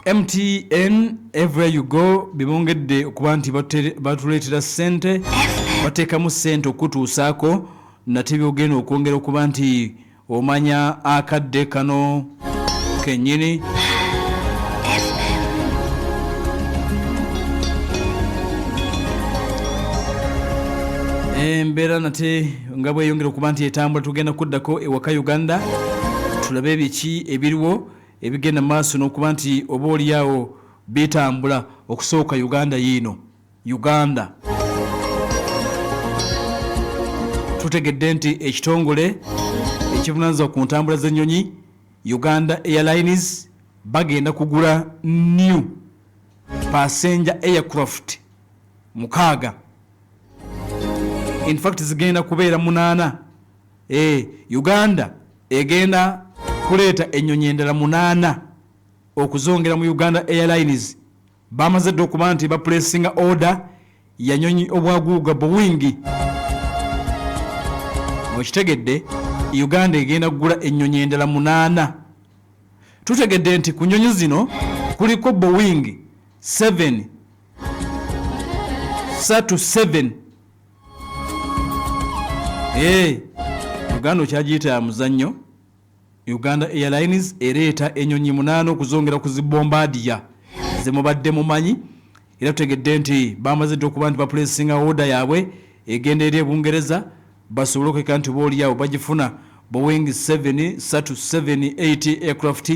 MTN everywhere you go bibongedde okuba nti batuleetera ssente, bateekamu ssente okukutuusaako nate byogenda okwongera okuba nti omanya akadde kano kennyini. Embeera nate nga bweyongera okuba nti etambula, tugenda kuddako ewaka Uganda tulabe biki ebiriwo ebigenda mu maaso n'okuba nti oba oliawo bitambula. Okusooka Uganda yiino Uganda tutegedde nti ekitongole ekivunanyizibwa ku ntambula z'ennyonyi Uganda Airlines bagenda kugula new passenger aircraft 6, infact zigenda kubeera 8. Uganda egenda kuleeta ennyonyi endala 8 okuzongera mu Uganda Airlines. Bamaze dda okuba nti bapulesinga order ya nyonyi obwaguuga Boeing. Okitegedde, Uganda egenda kugula ennyonyi endala 8. Tutegedde nti ku nyonyi zino kuliko Boeing 737. Uganda okyagiyita ya muzannyo. Uganda Airlines ereeta ennyonyi 8 okuzongera ku zi Bombardier ze mubadde mumanyi. Era tutegedde nti bamaze dda okuba nti bapulesinga order yaabwe egenda eri e Bungereza basobole okweka nti oba oliawo bagifuna. Boeing 737-8 aircraft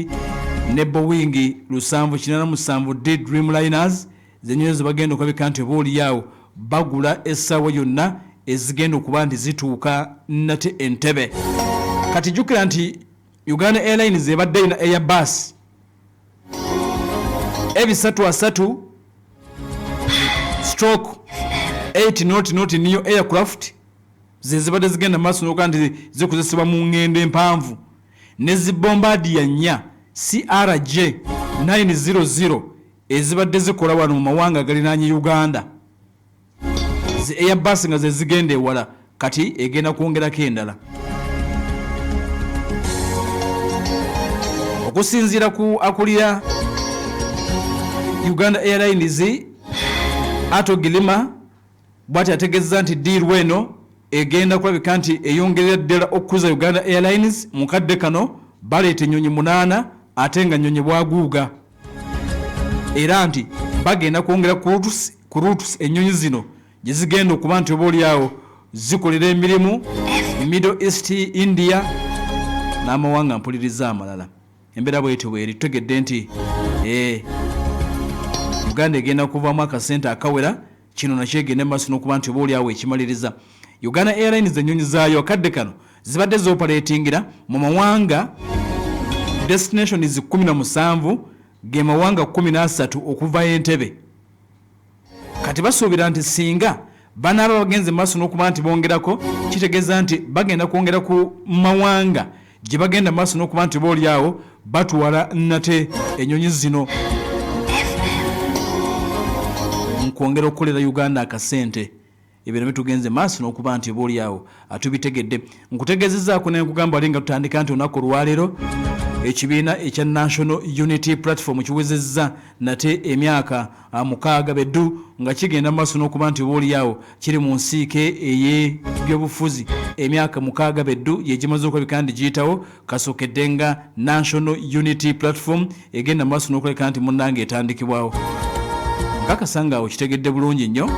ne Boeing 787 D Dreamliners zenyonyi zebagenda okulabika nti oba oliawo bagula essaawa yonna ezigenda okuba nti zituuka nate Entebbe. Kati jjukira nti Uganda Airlines ebadde erina Airbus ebisatu asatu stroke 8 not not neo aircraft ze zibadde zigenda maaso n'okuba nti zikozesebwa mu ngendo empanvu, ne zi Bombardier 4 CRJ 900 ezibadde zikola wano mu mawanga agalinaanye Uganda, zi Airbus nga ze zigenda ewala. Kati egenda kwongerako endala. Okusinziira ku akulira Uganda Airlines Ato Gilima, bw'ati ategeezezza nti ddiiru eno egenda kulabika nti eyongerera ddala okukuza Uganda Airlines. Mu kadde kano baleeta ennyonyi 8 ate nga nnyonyi bwaguuga, era nti bagenda kwongera ku routes ennyonyi zino gye zigenda okuba nti oba oliawo zikolera emirimu Middle East, India n'amawanga mpuliriza amalala. Embeera bwetyo bweri. Tutegedde nti Uganda egenda kuvaamu akasente akawera. Kino nakyo egenda mu maaso n'okuba nti oba oliawo ekimaliriza. Uganda Airlines ennyonyi zaayo akadde kano zibadde zoperatingira mu mawanga destinations 17, ge mawanga 13 okuva Entebbe. Kati basuubira nti singa banaaba bagenze maaso n'okuba nti bongerako, kitegeeza nti bagenda kwongera ku mawanga gye bagenda maaso n'okuba nti boolyawo batwala nate ennyonyi zino nkwongera okukolera Uganda akasente. Ebyo nabyo tugenze maaso n'okuba nti oba oliawo atubitegedde. Nkutegeezezaako ne nkugamba wali nga tutandika nti olunaku olwaleero ekibiina ekya National Unity Platform kiwezezza nate emyaka 6 beddu nga kigenda maaso n'okuba nti oba oliawo kiri mu nsiike ey'ebyobufuzi. Emyaka 6 beddu yegimaze okulabika nti giyitawo kasookedde nga National Unity Platform egenda maaso n'okulabika nti munnange etandikibwawo. Nkakasa nga okitegedde bulungi nnyo,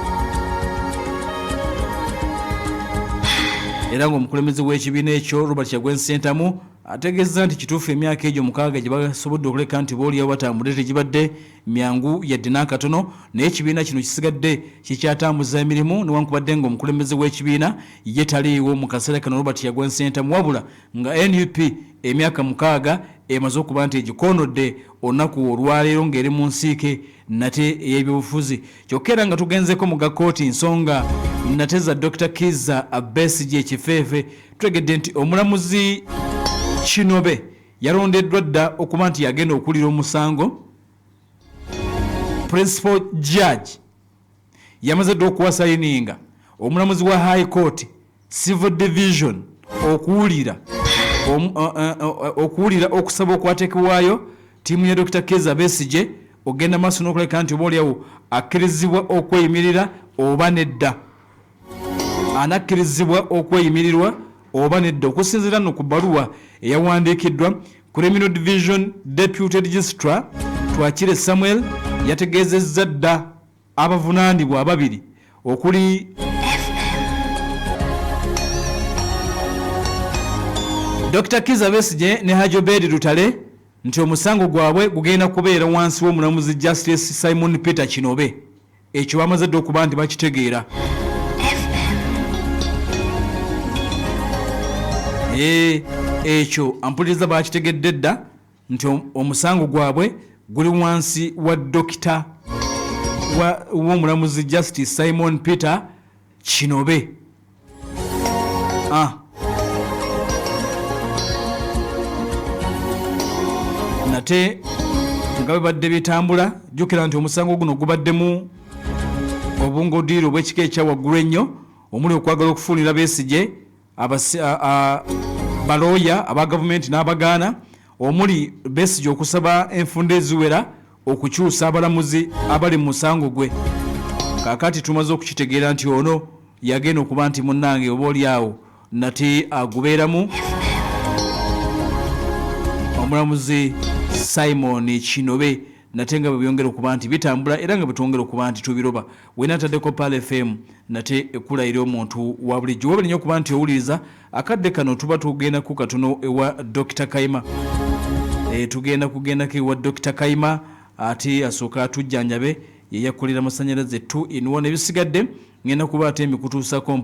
era ng'omukulembeze w'ekibiina ekyo Robert Kyagulanyi Ssentamu ategeezza nti kituufu emyaka egyo 6 gye basobodde okuleka nti boolyawo batambudde tegibadde myangu yadde n'akatono, naye ekibiina kino kisigadde kikyatambuza emirimu newankubadde ng'omukulembeze w'ekibiina ye taliiwo mu kaseera kano Robert Kyagulanyi Ssentamu, wabula nga NUP emyaka 6 emaze okuba nti egikoonodde olunaku olwaleero ng'eri mu nsiike nate ey'ebyobufuzi. Kyokka era nga tugenzeko mu ga kkooti nsonga nate za Dokita Kizza Besigye ekifeefe, tutegedde nti omulamuzi Kinobe yalondeddwa dda okuba nti yagenda okuwulira omusango. Principal Judge yamaze dda okuwa sayininga omulamuzi wa High Court Civil Division okuwulira okusaba okwateekebwayo ttiimu ya Dokita Kizza Besigye. Ogenda maaso n'okulabika nti oba oliawo akkirizibwa okweyimirira oba nedda. Anakkirizibwa okweyimirirwa oba nedda okusinziira nno ku bbaluwa eyawandiikiddwa Criminal Division Deputy Registrar Twakire Samuel yategeezezza dda abavunaanibwa ababiri okuli Dr. Kiza Besigye ne Hajji Obed Lutale nti omusango gwabwe gugenda kubeera wansi w'omulamuzi Justice Simon Peter Kinobe. Ekyo bamaze dda okuba nti bakitegeera. Eh, ekyo ampuliriza bakitegedde dda nti omusango gwabwe guli wansi wa dokita w'omulamuzi Justice Simon Peter Kinobe. Ah. Nate nga bibadde bitambula, jjukira nti omusango guno gubaddemu obungodiiro obw'ekika ekya waggulu ennyo omuli okwagala okufuunira Besigye balooya aba gavumenti n'abagaana, omuli Besigye okusaba enfunda eziwera okukyusa abalamuzi abali mu musango gwe. Kaakati tumaze okukitegeera nti ono yagenda okuba nti munnange oba oli awo nate agubeeramu omulamuzi Simon Kinobe, nate nga bwe byongera okuba nti bitambula era nga bwe twongera okuba nti tubiroba. Wena ataddeko Pearl FM nate ekkula eri omuntu wa bulijjo. Webale nnyo okuba nti owuliriza. Akadde kano tuba tugendako katono ewa Dokita Kayima. Tugenda kugendako ewa Dokita Kayima ate asooka atujjanjabe, ye yakolera masanyalaze 2 in 1. Ebisigadde ngenda kuba ate mbikutuusako.